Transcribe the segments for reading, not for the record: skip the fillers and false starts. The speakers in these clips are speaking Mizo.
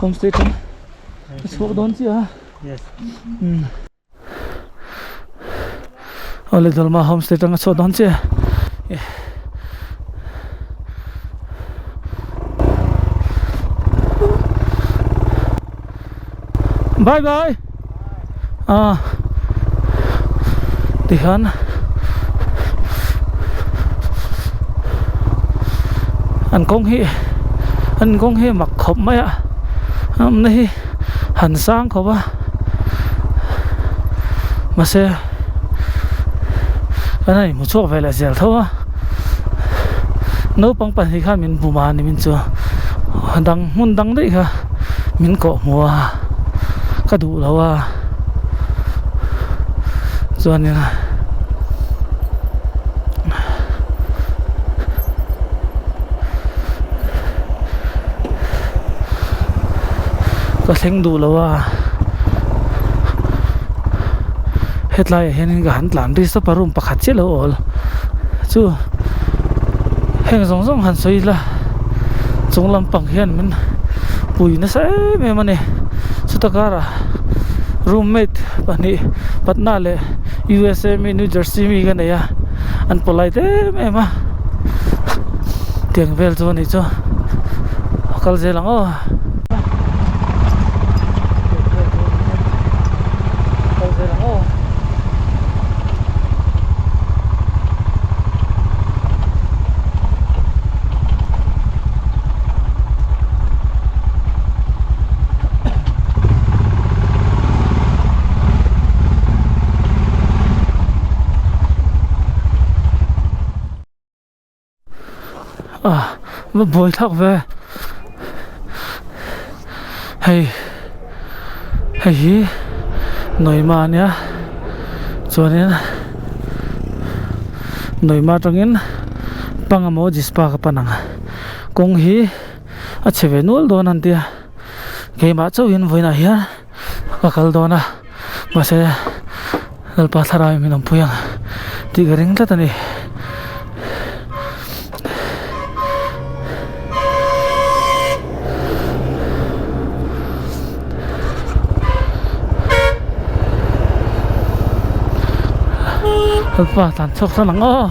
Homestay tang ka chhuak dawn chiah a. Yes. Um. Awle Dolma homestay tang ka chhuak dawn chiah a. Bye bye. Ah. Tihian an kawng hi an kawng hi a mak khawp mai a a awmna hi han sang khawp a mahse kan han inhmu chhuak ve leh zel tho a naupang pahnih khan min bum a nimin chu dang hmun dang daih kha min kawh hmu a ka duh lo a chuanin ka thleng duh lo a hetlai ah hianin ka han tlan ri sap a room pakhat chiah lo awl chu heng zawng zawng han sawi ila chung lampang hian min pui nasa em em a ni chuta karah roommate pahnih Patna leh U_S_A mi New Jersey mi ka nei a an polite em em a tiang vel chu a nih chu a kal zel ang aw. Ah va buai thlak ve hei hei hi Noima a nia chuanin Noima atangin Pangamaw Jispa ka pan ang kawng hi a chhe ve nual dawn an tia keimah chauhin vawiinah hian ka kal dawn a mahse Lalpa thlarau in min awmpui ang tih ka ring tlat a ni. Lalpa tlan chhuak tlan ang aw.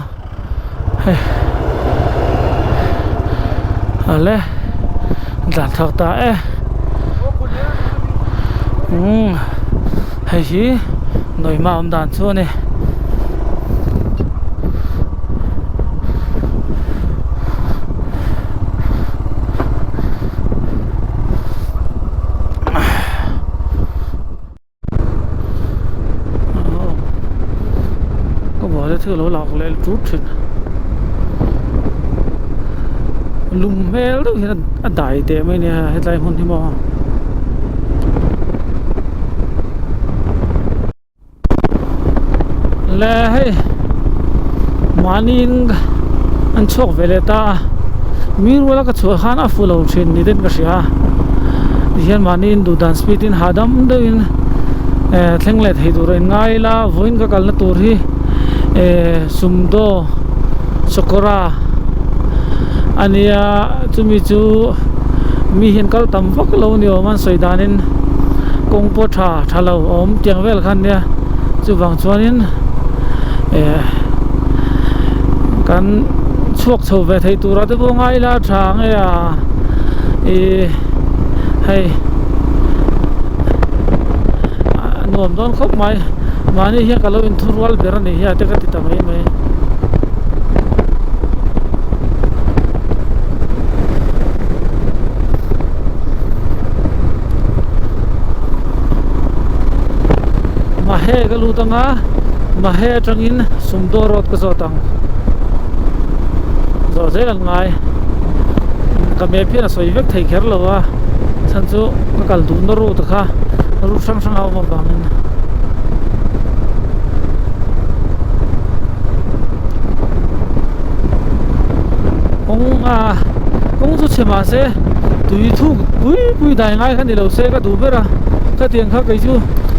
Hei ale dan thak ta e umm hei hi nawihma awm dan chu a ni. Ka buai thil lo lak leh tut thin lum hmel deuh hian a dai teh mai nia hetlai hmun hi maw le hei mahniin an chhuak ve leh ta a mi ruala ka chhuah khan a fu lo thin ni ten ka hria a tihian mahniin duh dan speed in hahdam deuhin eh thleng leh thei tur a in ngai ila vawiin ka kalna tur hi eh sumdaw sakawra a nia chumi chu mi hian kal tam vak lo a ni awm a an sawi danin kawng pawh tha tha lo a awm tiang vel khan nia chuvang chuanin eh kan chhuak chho ve thei tura te pawh ngai ila tha ang e a ih hei nuam dawn khawp mai mahni hian ka lo inthurual ber a nih hi a te ka ti ta mai mai. Mahe ka lut anga Mahe atangin Sumdaw road ka zawt ang zawh zel an ngai ka map hian a sawi vek thei kher lo a chhan chu ka kal duhna route kha route hrang hrang a awm avangin. Kawng a kawng chu chhe mahse tui thuk pui pui dai ngai kha ni lo se ka duh ber a khatiang kha kei chu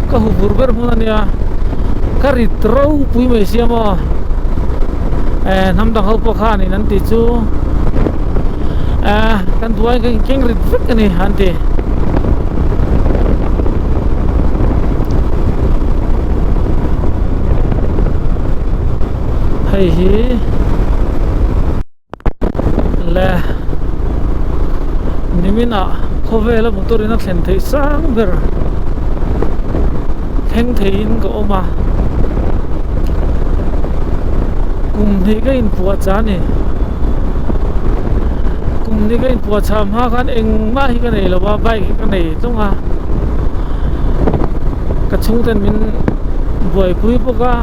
ka hu bur ber hmun a nia ka rit ropui mai sia maw eh hnam dang ho pawh khanin an tih chu eh kan duai keng rit vek a ni an ti. Hei hi le nimin ah khawvel a motor in a thlen theih sang ber thleng thei in ka awm a kum hnih ka inpuah chah a ni kum hnih ka inpuah chah hma khan engmah hi ka nei lo a bike hi ka nei tlung a ka chhungten min buaipui bawk a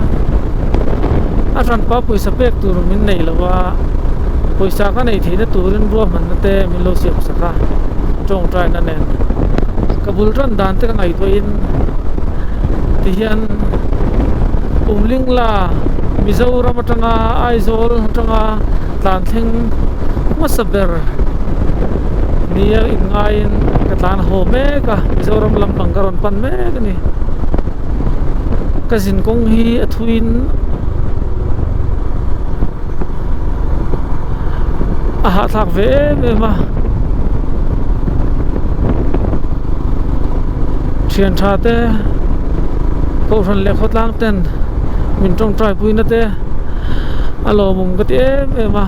a hranpa pawisa pek tur min nei lo a pawisa ka neih theihna turin ruahmanna te min lo siam sak a tawngtaina nen ka bul tan dan te ka ngaihtuahin tihian Umlingla Mizoram atanga Aizawl atanga tlan thleng hmasa ber nia inngaiin ka tlan haw mek a Mizoram lampang ka rawn pan mek a ni ka zin kawng hi a thuin a hahthlak ve em em a thian tha te kohhran leh khawtlang ten min tawngtai puina te a lawmawm ka ti em em a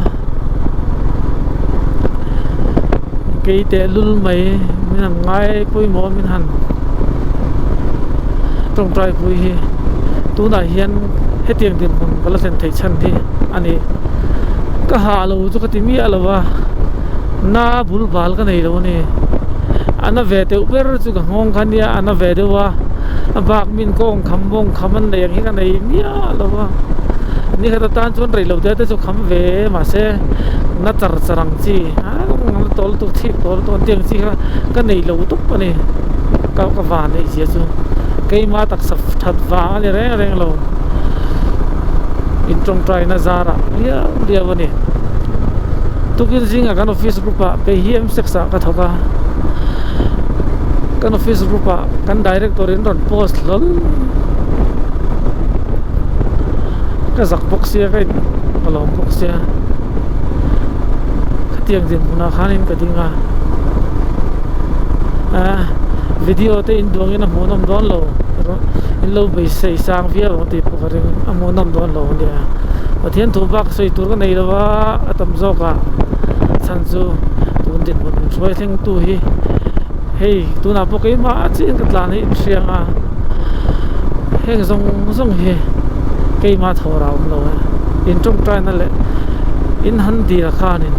kei teh lul mai min han ngai pawimawh a min han tawngtai pui hi tunah hian hetiang dinhmun ka la thlen theih chhan hi a ni ka hah lo chu ka ti miah lo a na bul bal ka nei lo a ni a na ve deuh ber chu ka nghawng kha nia a na ve deuh a a bak min kawng kham mawng kham an nei ang hi ka nei miah lo a ni khat atan chuan rei lo te te chu kham ve mahse na char char ang chi na tawl lutuk thik tawl lutuk an tih ang chi kha ka nei lo tawp a ni ka ka van neih zia chu keima taksa that vang a ni reng reng lo in tawngtaina zarah liau liau a ni tukin zingah kan office group ah kei hi m six ah ka thawk a kan office group ah kan director in rawn post hlawl ka zak bawk sia ka in ka lawm bawk sia khatiang dinhmunah khanin ka ding a ah video te in duangin a hmuhnawm dawn lo in lo beisei sang viau ang tih pawh ka ring a hmuhnawm dawn lo a nia Pathian thu bak sawi tur ka nei lo a a tam zawk ah chhan chu tun dinhmun min hruai thleng tu hi hei tunah pawh keimah chiah in ka tlan hi inhriang a heng zawng zawng hi keimah thawh a awm lo a in tawngtaina leh in han dil khanin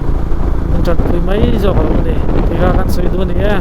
min tanpui mai zawk a lo ni tih kha kan sawi duh a ni e.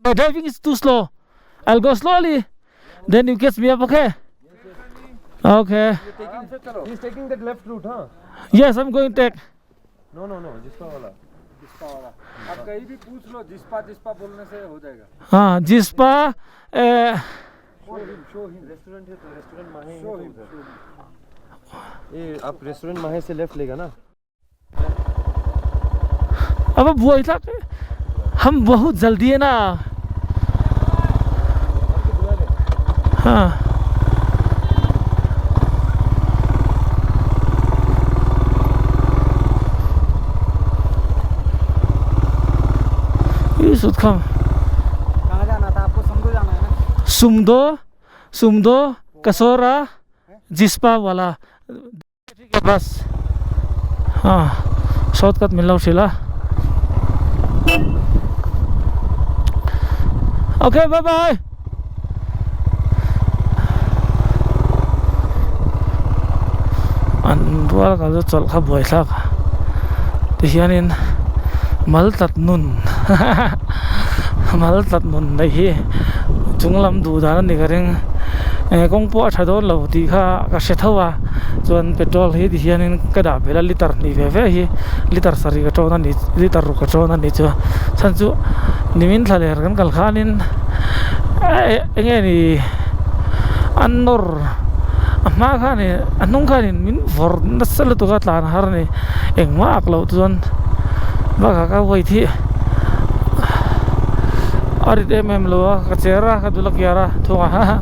My driving is too slow. I'll go slowly. Then you catch me up, okay? Okay. He's taking that left route, huh? Yes, I'm going to take. No, no, no, Jispa वाला. जिस्पा वाला आप कहीं भी पूछ लो जिस्पा जिस्पा बोलने से हो जाएगा हाँ Jispa Show him, show him. Restaurant है तो restaurant माहे है शो तो हिम उधर. ये आप restaurant माहे से left लेगा ना? अब वो इतना हम बहुत जल्दी है ना हाँ ये सुत खम कहाँ जाना था आपको समझो जाना है ना सुमदो सुमदो कसोरा जिस्पा वाला ठीक है बस हाँ शॉर्टकट मिल रहा okay bye bye an rual kal chu chawlh kha buai thlak. Tihianin mal tlat nun mal tlat nun daih hi chung lam duh dan a ni ka ring eh kawng pawh a tha dawn lo tih kha ka hre tho a chuan petrol hi tihianin ka dah belh a liter hnih ve ve hi liter sarih ka tawn a ni liter ruk ka tawn a ni chu chhan chu nimin thla ler kan kal khanin eh eng nge ni an nawr a hma khanin a hnung khanin min vawrh nasa lutuk a tlan har a ni. Engmah ak loh chuan bakah ka weight hi a rit em em lo a ka cher a ka dul a kiar a thung a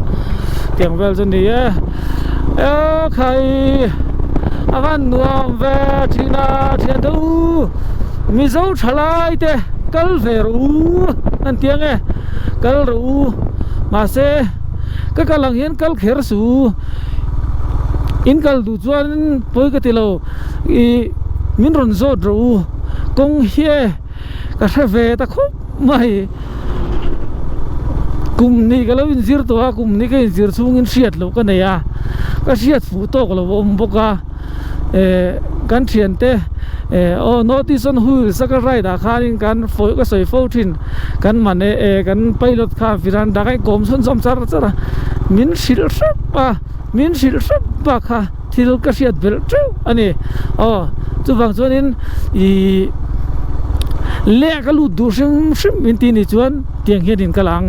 tiang vel chu ni e e khai a van nuam ve thin a thian te u mizo thalai te kal ve rawh u an ti ang e kal rawh u mahse ka kal ang hian kal kher suh in kal duh chuan pawi ka ti lo. Ih min rawn zawt rawh u kawng hi e ka hre ve ta khawp mai kum hnih ka lo inzir tawh a kum hnih ka inzir chhungin hriat loh ka nei a ka hriat fuh tawk lo a awm bawk a eh kan thiante eh aw north east on wheels a ka ride ah khanin kan ka sawi fo thin kan man e eh kan pilot kha veranda kha in kawm chhunzawm char char a min hrilh hrep a min hrilh hrep bak kha. Thil ka hriat belh teuh a ni. Aw, chuvang chuanin ih leh ka lut duh hrim hrim in tih ni chuan tiang hian in kal ang.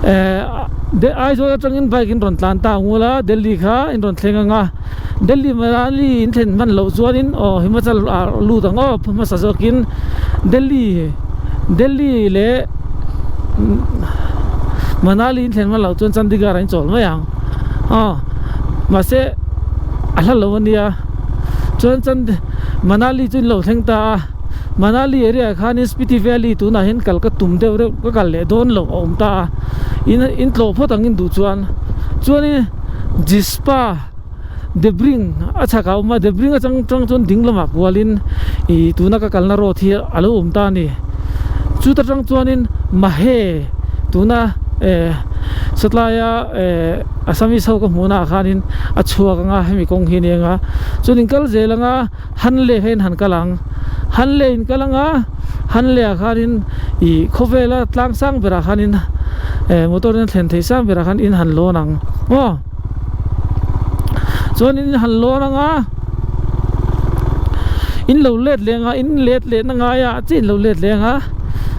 Eh Aizawl atangin bike in rawn tlan ta ang ula Delhi kha in rawn thleng ang a, Delhi Manali in thlen hman loh chuanin aw Himachal ah lut ang aw hmasa zawkin Delhi Delhi leh Manali in thlen hman loh chuan Chandigarh ah in chawl mai ang. Aw mahse a hla lo ania chuan chan Manali chu in lo thleng ta a Manali area ah khanin Spiti Valley tunah hian kal ka tum deuh reuh ka kal leh dawn loh a awm ta a in in tlawh phawt angin duh chuan chuanin Jispa Debring a chhak ah a awm a Debring atang tang chuan ding lamah kualin ih tuna ka kalna road hi a lo awm ta a ni chuta tang chuanin Mahe tuna eh sawtlaia eh Assamese ho ka hmuhna ah khanin a chhuak anga hemi kawng hi a ni anga chuan in kal zel anga Hanle kha in han kal ang Hanle in kal anga Hanle ah khanin ih khawvela tlang sang berah khanin eh motor in a thlen theih sang berah khan in han lawn ang maw chuan in han lawn anga in lo let leh anga in let leh na ngai a chiah in lo let leh anga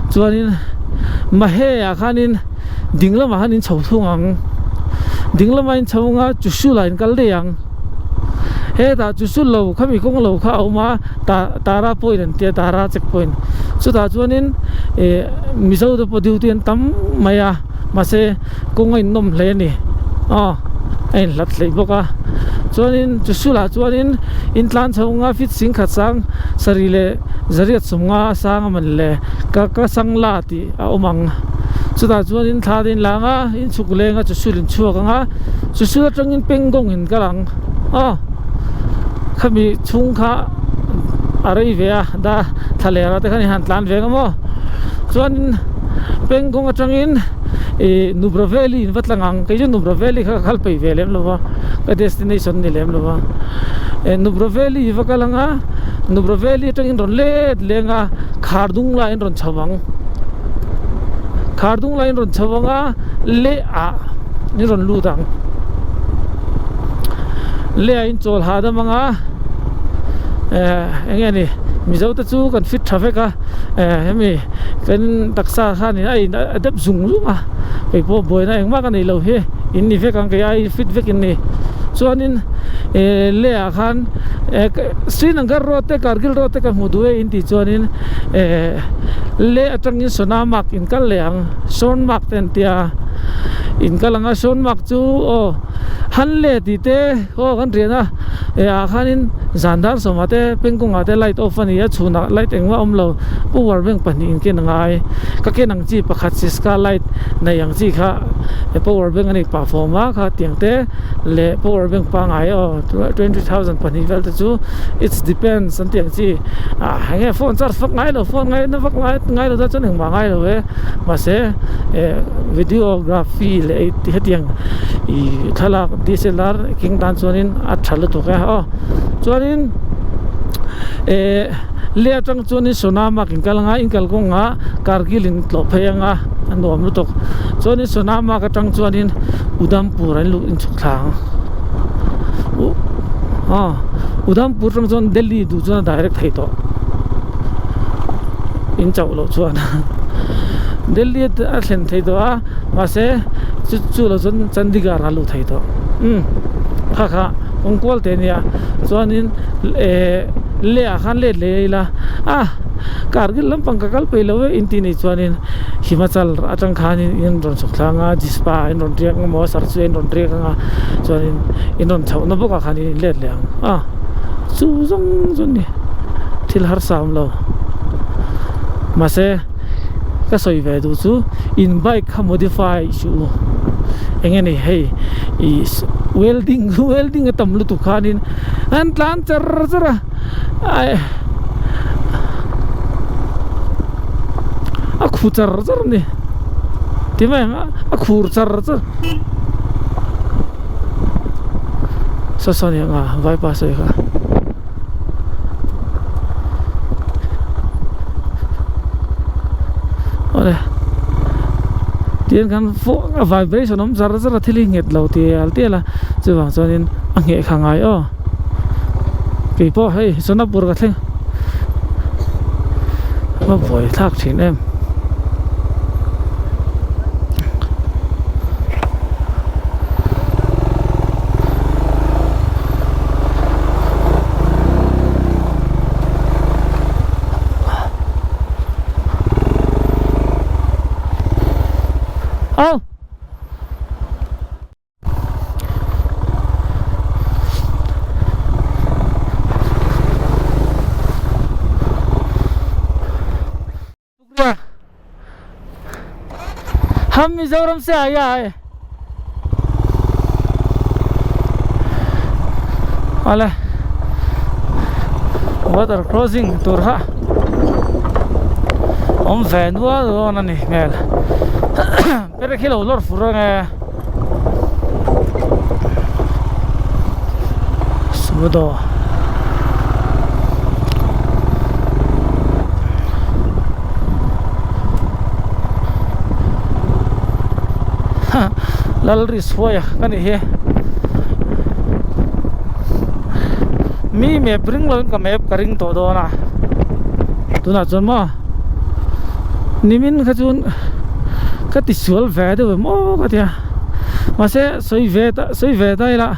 chuanin Mahe ah khanin ding lamah khan in chho thung ang ding lamah in chho anga Chushul ah in kal daih ang hetah Chushul lo khami kawng lo kha a awm a tah Tara point an tia Tara check point chutah chuanin ih Mizo te pawh duty an tam mai a mahse kawng a innawm hle a ni aw a inhlat hleih bawk a chuanin Chushul ah chuanin in tlan chho anga fit sing khat sang sarih leh zariat sawmnga a sang a man le ka ka sangla tih a awm ang chutah chuanin thla te in lang a in chhuk leng a chusul in chhuak ang a chusul atangin pengawng in kal ang aw khami chhung kha a rei ve a da thla leh ah te khan i han tlan ve ang maw chuanin pengawng atangin ih Nubra Valley in va tlang ang kei chu Nubra Valley kha ka kal peih ve lem lo va ka destination a ni lem lo va eh Nubra Valley i va kal ang a Nubra Valley atangin rawn let leng a khar dung laiin rawn chho ang khar dung laiin rawn chho ang a leh ah in rawn lut ang leh ah in chawl hahdam ang a eh eng nge ni mizo te chu kan fit tha vek a eh hemi kan taksa khanin a in a dep zung zung a kei pawh buaina engmah ka neih loh hi in ni vek ang kei ai fit vek in ni chuanin eh leh ah khan eh Srinagar road te Kargil road te ka hmu duh e in tih chuanin eh leh atangin Sonamarg in kal leh ang Sonmarg te an tia in kal ang a Sonmarg chu aw han leh tih te aw kan rian a eh ah khanin zan dar sawmah te pengkawngah te light off a ni a chhunah light engmah a awm lo power bank pahnih in ken a ngai ka ken ang chi pakhat siska light nei ang chi kha power bank a ni pah fawm a kha tiang te leh power bank pangngai aw 20000 pahnih vel te chu its depends an tih ang chi ah enge phone charge vak ngai lo phone ngai na vak ngai ngai lo ta chuan engmah ngai lo e mahse eh videography leh hetiang ih thlalak D_S_L_R keng tan chuanin a tha lutuk e aw chuanin eh. Leh atang chuanin Sonamarg in kal anga in kal kawngah Kargil in tlawh phei anga a nuam lutuk. Chuanin Sonamarg atang chuanin Udhampur an luh in chhuk thla ang. Uh aw Udhampur atang chuan Delhi duh chuan a direct thei tawh. In chauh loh chuan Delhi a thlen thei tawh a mahse chu chu lo chuan Chandigarh a luh thei tawh. Umm kha kha kawng kual te ania chuanin eh leh ah khan let leh ila a Kargil lampang ka kal peih lo e in tih nih chuanin Himachal atang khanin in rawn chhuk thlang a Jispa in rawn riak ang emaw Sarchu in rawn riak ang a chuanin in rawn chhoh na bawk ah khanin in let leh ang a chu zawng zawng ni thil harsa awm lo mahse ka sawi ve duh chu in bike kha modify suh u eng nge ni hei ih welding welding a tam lutuk khanin an tlan char char a ai a khu char char a ni ti mai ang a a khur char char saw saw ni ang a vaipa sawi kha. Awle tihian kan a vibration awm zar zar a thil hi nghet lo tial tial a chuvang chuanin a ngheh kha ngai aw keipawh hei Sonapur ka thleng a buai thlak thin em. Au Hum Mizoram se aaya hai Awle Water crossing tur kha awm ve nual dawn a ni hmel Perek hi lo lawr fur ange Sudo Lalrisuaia ka nih hi Mi map ring lovin ka map ka ring tawh dawn a tunah chuan maw nimin kha chuan ka ti sual ve deuh em aw ka ti a mahse sawi ve ta sawi ve ta ila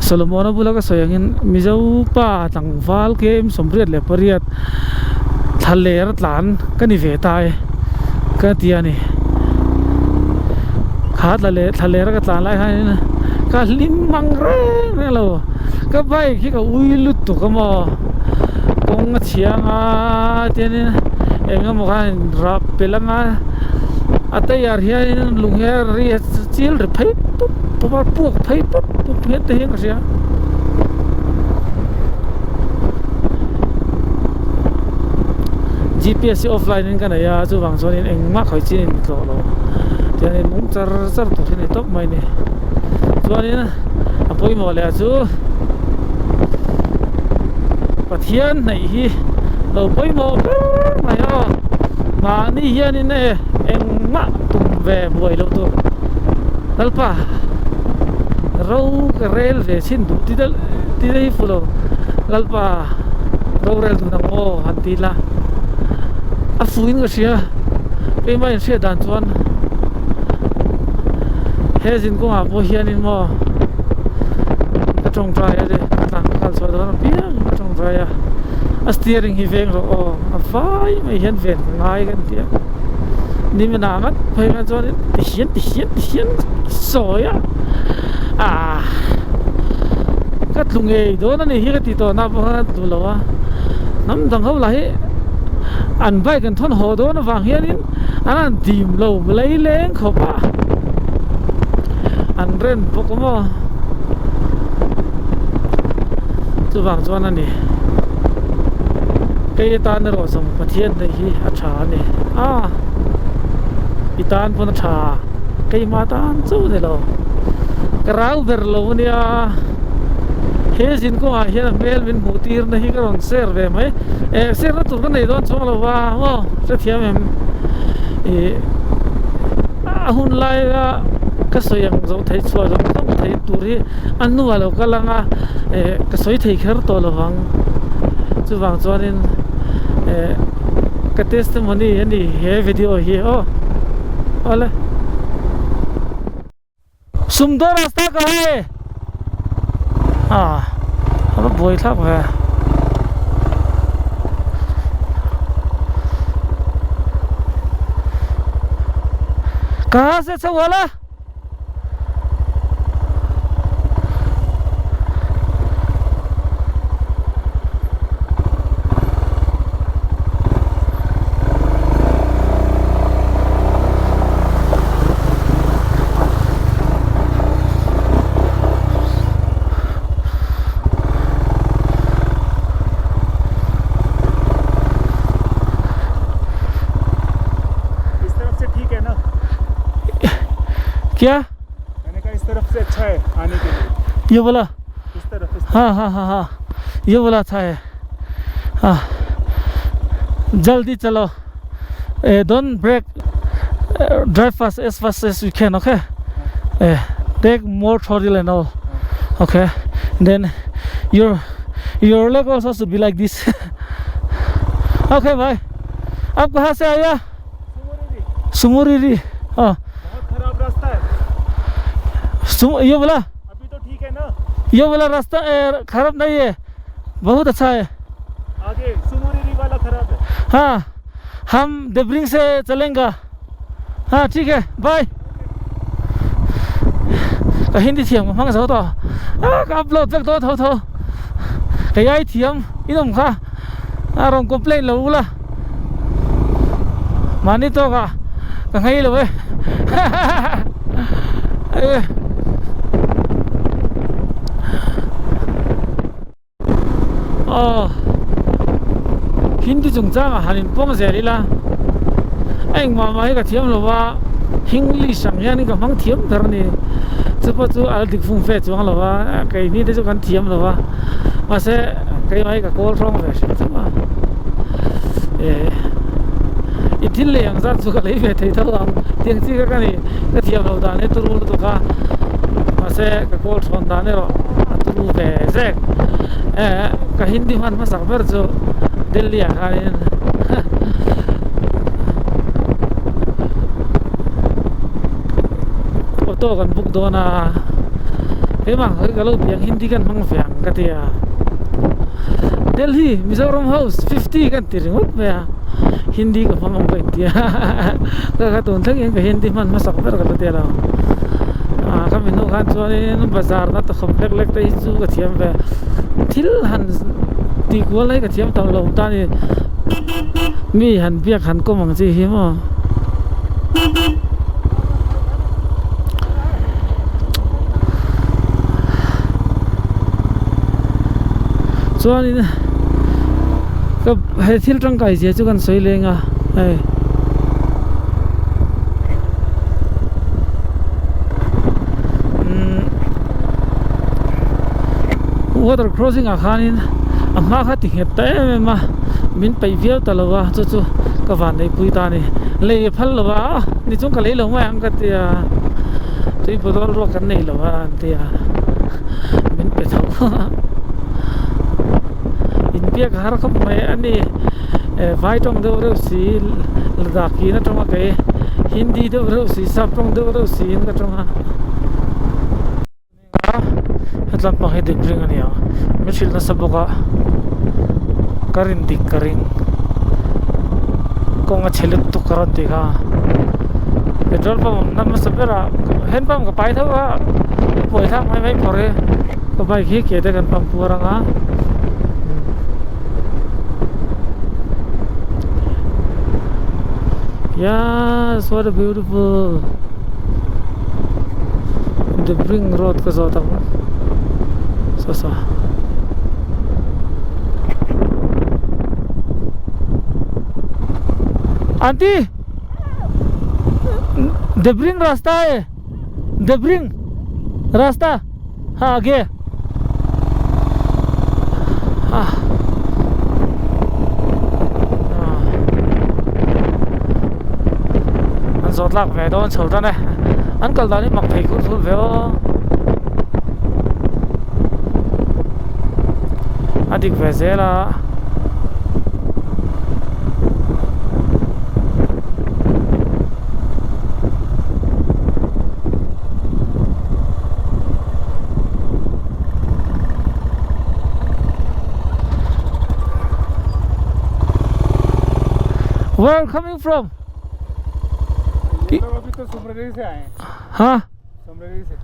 Solomon-a bula ka sawi angin Mizo pa tlangval kem 88 thla ler tlan ka ni ve ta e ka ti a ni kha thla leh thla lera ka tlan lai hianin ka hlim mang reng reng lo ka bike hi ka ui lutuk a maw kawng a chhiang a tianin eng emaw khan in rap pelh anga a tyre hianin lung hi a ri chil ri phei pup pup a puak phei pup pup hian te hian ka hria. G_p_s hi offline in ka nei a chuvang chuanin engmah khawi chin in tlawh lo tiangin mung char char tur hi a ni tawp mai a ni chuanin a pawimawh leh chu Pathian hnaih hi lo pawimawh ber mai a mahni hianin e engmah tum ve buai loh tur Lalpa ro ka rel ve chhin duh ti deuh ti daih fu lo Lalpa rorel dun ang aw han ti ila a fuin ka hria keimah inhriat dan chuan he zin kawngah pawh hianin maw ka tawngtai a ni ka tlan ka kal chhuah dawn apiang ka tawngtai a a steering hi veng rawh aw a vai mai hian ven ka ngai ka ni a nimin ah ngat phei khan chuanin ti hian ti hian ti hian sawi a ah ka tlu ngei dawn a ni hi ka ti tawh na pawh khan ka tlu lo a hnam dang ho lah hi an bike an thawn haw dawn avang hianin an han dim lo lei leng khawp a an rent bawk a maw chuvang chuan a ni kei atan erawh zawng Pathian neih hi a tha a ni a i tan pawn a tha keimah tan chauh a ni lo ka rau ber lo a nia. He zin kawngah hian a hmel min hmuh tir na hi ka rawn share ve mai. Eh share na tur ka nei dawn chuang lo va maw hrethiam em? Ih a hun laia ka sawi ang zawh theih chhuah zawng zawng theih tur hi a hnuah lo kal ang a eh ka sawi thei kher tawh lo vang. Chuvang chuanin eh ka testimony a ni he video hi aw. Awle. Sumdaw rasta ka hai ah a va buai thlak ve kaha se chho ala. इस तरफ से ठीक है ना क्या मैंने कहा इस तरफ से अच्छा है आने के लिए ये बोला इस तरफ इस हाँ हाँ हाँ हाँ ये बोला अच्छा है हाँ जल्दी चलो don't brake drive fast as fast as you can okay take more throttle and all okay then your your leg also should be like this okay भाई आप कहाँ से आया सुमुरीरी हाँ बहुत खराब रास्ता है सुम ये बोला अभी तो ठीक है ना ये वाला रास्ता खराब नहीं है बहुत अच्छा है आगे सुमुरीरी वाला खराब है हाँ हम देवरिंग से चलेंगे हाँ ठीक है bye ka hindi thiam ka hmang zo tawh a ka upload vek dawn tho tho kei ai thiam in awm kha a rawn complain lo ula mahni tawkah ka nghei lo e Aw Hindi chungchangah han inpawng zel ila a engmah mah hi ka thiam lo va English ang hianin ka hmang thiam ber a ni chu pawh chu a la dik fum fe chuang lo va keini te chu kan thiam lo va mahse keimah hi ka kawl hrawng ve hrim hrim a eh i thil lei ang zat chu ka lei ve thei tho ang tiang chi kha ka ni ka thiam loh dan hi turu lutuk a mahse ka kawl hrawn dan erawh a turu ve zek eh ka Hindi hman hmasak ber chu Delhi ah khanin auto kan book dawn a keimah ang ka lo biang Hindi kan hmang ve ang ka ti a Delhi Mizoram house 50 kan ti ringawt mai a Hindi ka hmang ang ka inti a ka kha tun thleng hian ka Hindi hman hmasak ber ka la ti lo ah khami hnu khan chuanin bazar na ta khawp lek lek te hi chu ka thiam ve thil han tih kual na hi ka thiam tam lo ta a ni mi han biak han kawm ang chi hi maw. Chuanin ka he thil tangkai zia chu kan sawi leng a hei. Water crossing ah khanin a hma kha ti nghet ta em em a min peih viau ta lo a chu chu ka van neihpui ta a ni lei a phal lo a ni chung ka lei lo mai ang ka ti a tui bottle ruak kan nei lo a an ti a min pe tho inbiak har khawp mai a ni vai tawng deuh reuh si Ladakh in a tawng a kei Hindi deuh reuh si sap tawng deuh reuh si in ka tawng a. Hetlam pang hi dik ring a ni ang min hrilh nasa bawk a ka rin dik ka ring kawng a chhe lutuk ka rawn tih kha petrol pump awm na hmasa ber ah hand pump ka pai tho a ka buai thlak mai mai phawrh hi ka bike hi ke te kan pump puar ang a. Yes what a beautiful The bring road ka zawt ang saw saw Aunty The bring rasta hai The bring rasta ha aage. tlak ve dawn chho tan e an kal dan hi mak thei khur thur ve aw a dik ve zel a. Where are you coming from? ये लोग अभी तो सुमरेरी से आए हैं हाँ सुमरेरी से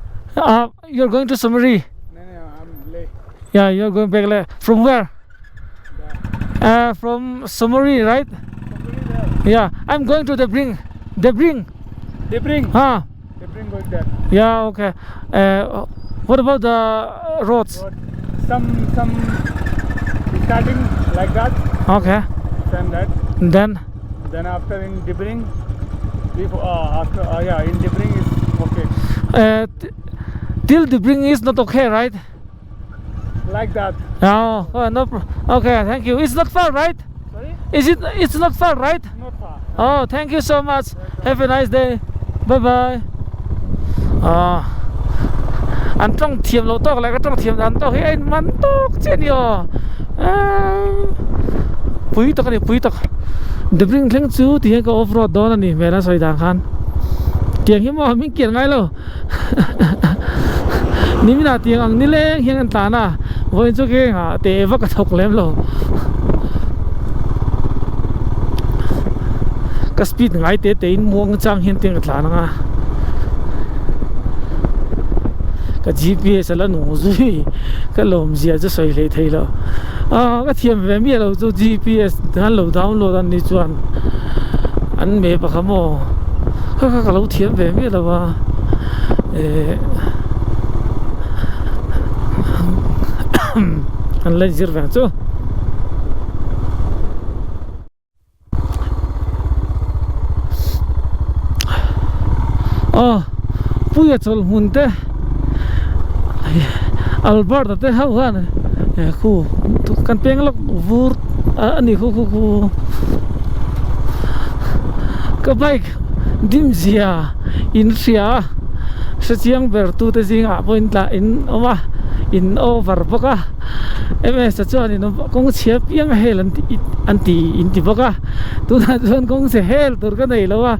You're going to Sumari? नहीं नहीं हम ले Yeah, you're going back there. From where? From Sumari, right? Yeah, I'm going to Debring. Debring. Debring Huh? Debring going there Yeah, okay. What about the roads? Some some starting like that Okay. Same that Then then after in Debring before after yeah in Debring is okay till Debring is not okay, right? Like that Oh, oh no. Okay, thank you. It's not far, right? Sorry Is it? It's not far, right? Not far Oh, thank you so much. Have a nice day. Bye bye. An tawng thiam loh tawk leh ka tawng thiam dan tawk hi a in man tawk chiah a ni aw. Pui tak a ni pui tak. Debring thleng chu ti hian ka off road dawn a ni hmel a sawi dan khan. Tiang hi maw min kian ngai lo. Niminah tiang ang nileng hian an tlan a, vawiin chu ke engah teh vak a thawk lem lo. Ka speed ngai te te in muang chang hian tiang ka tlan ang a. Ka GPS a la nung zui ka lawm zia chu sawi hlei thei lo. Aaa ka thiam ve miah lo chu GPS an lo download an ni chuan an map a kha maw kha kha ka lo thiam ve miah lo a eh an la inzir ve ang chu. Aw puia chawlh hmun te Albert a te ho khan eh khu kan peng lawk vur a ni khu khu khu ka bike dim zia in hria a hre chiang ber tu te zingah pawh in tlah in awm a in over bawk a. MS a chuanin kawng chhia piang a hel an ti an ti in ti bawk a tunah chuan kawng chhe hel tur ka nei lo a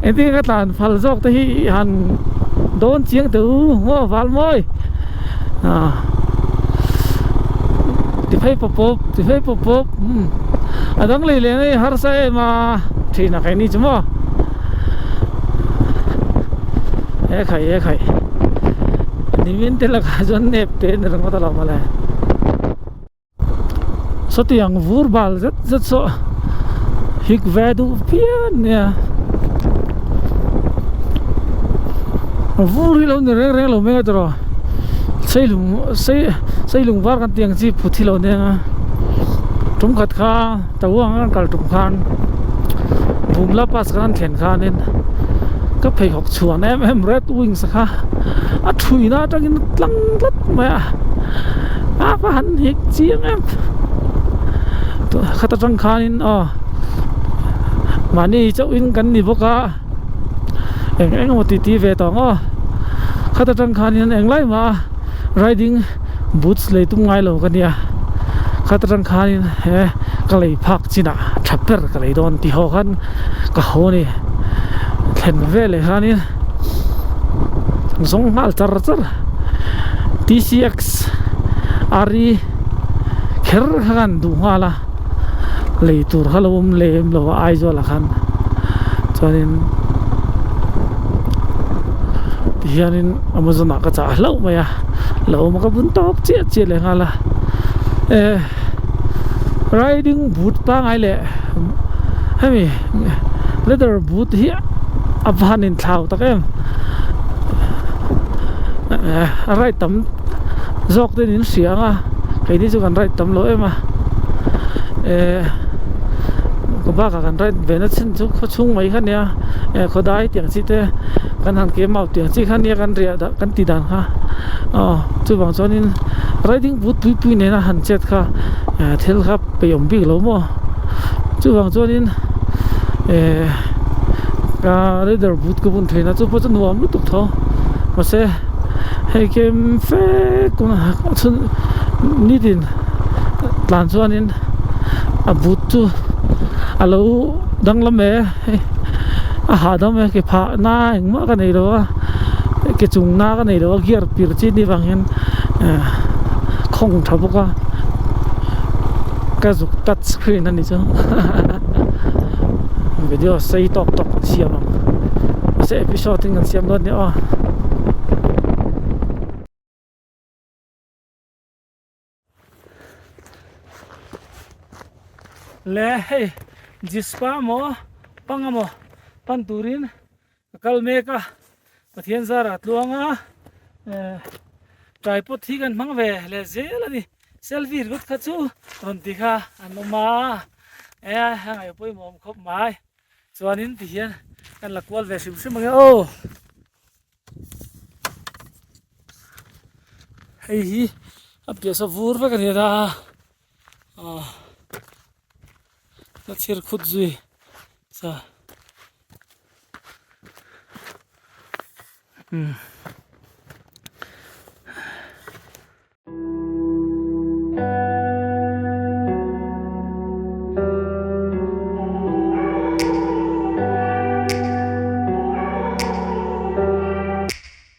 engtin nge ka tlan phal zawk te hi han dawn chiang teh u maw val mawi ah ti phei pawp pawp ti phei pawp pawp umm a dang lei leh nei harsa em a thin a keini chu maw he khai he khai nimin te lakah chuan nep te a ni ringawt alawm mawle sawtiang vur bal zet zet saw hik ve duh phian nia vur hi lo ni reng reng lo mai a tawrh seilung sei seilung var kan tih ang chi phut hi lo nia tum khat kha tawang a kal tum khan Bumla pass khan thlen khanin ka pheikhawk chhuan em em red wings kha a thuina atangin a tlang tlat mai a a va han hik chiang em khat atang khanin aw mahni chauhin kan ni bawk a eng eng emaw titi ve tawh ang aw khat atang khanin englai mah a riding boots lei tum ngai lo ka nia khat atang khanin he ka lei phak chinah tha ber ka lei dawn tih ho khan ka ho a ni thlen veleh khanin zawng nghal char char T_C_X R_E kher kha khan duh nghal a lei tur kha lo awm lem lo a Aizawl ah khan chuanin tihianin Amazon ah ka chah hlauh mai a lo awm a ka bun tawk chiah chiah leh nghal a eh riding boot pangai leh hemi leather boot hi a van in thlau tak em eh a ride tam zawk te in hria ang a keini chu kan ride tam lo em a eh ka bakah kan ride ve na chin chu khaw chhung mai kha nia eh khawdai tiang chi te kan han kem out tiang chi kha nia kan riah dah kan ti dan kha aw chuvang chuanin riding boot pui pui nena han chet kha eh thil kha peih awm bik lo maw chuvang chuanin eh. Ka leather boot ka bun theihna chu pawh chu nuam lutuk tho mahse hei kem fe kawngah chhun nitin tlan chuanin a boot chu a lo danglam e hei a hahdam e ke phah na engmah ka nei lo a ke chung na ka nei lo a gear pir chi ni vang hian eh khawng tha bawk a ka zuk touch screen a ni chu video sei tawk tawk kan siam ang mahse episode in kan siam dawn nia aw. Le hei Jispa emaw pang emaw pan turin ka kal mek a Pathian zara tluanga eh tripod hi kan hmang ve leh zel a ni selfie ringawt kha chu rawn ti kha an awm a eh a ngaih pawimawh awm khawp mai chuanin tihian kan la kual ve hrim hrim ang e aw. Hei hi a piah saw vur vek a ni a ah la chhir khut zui sa umm.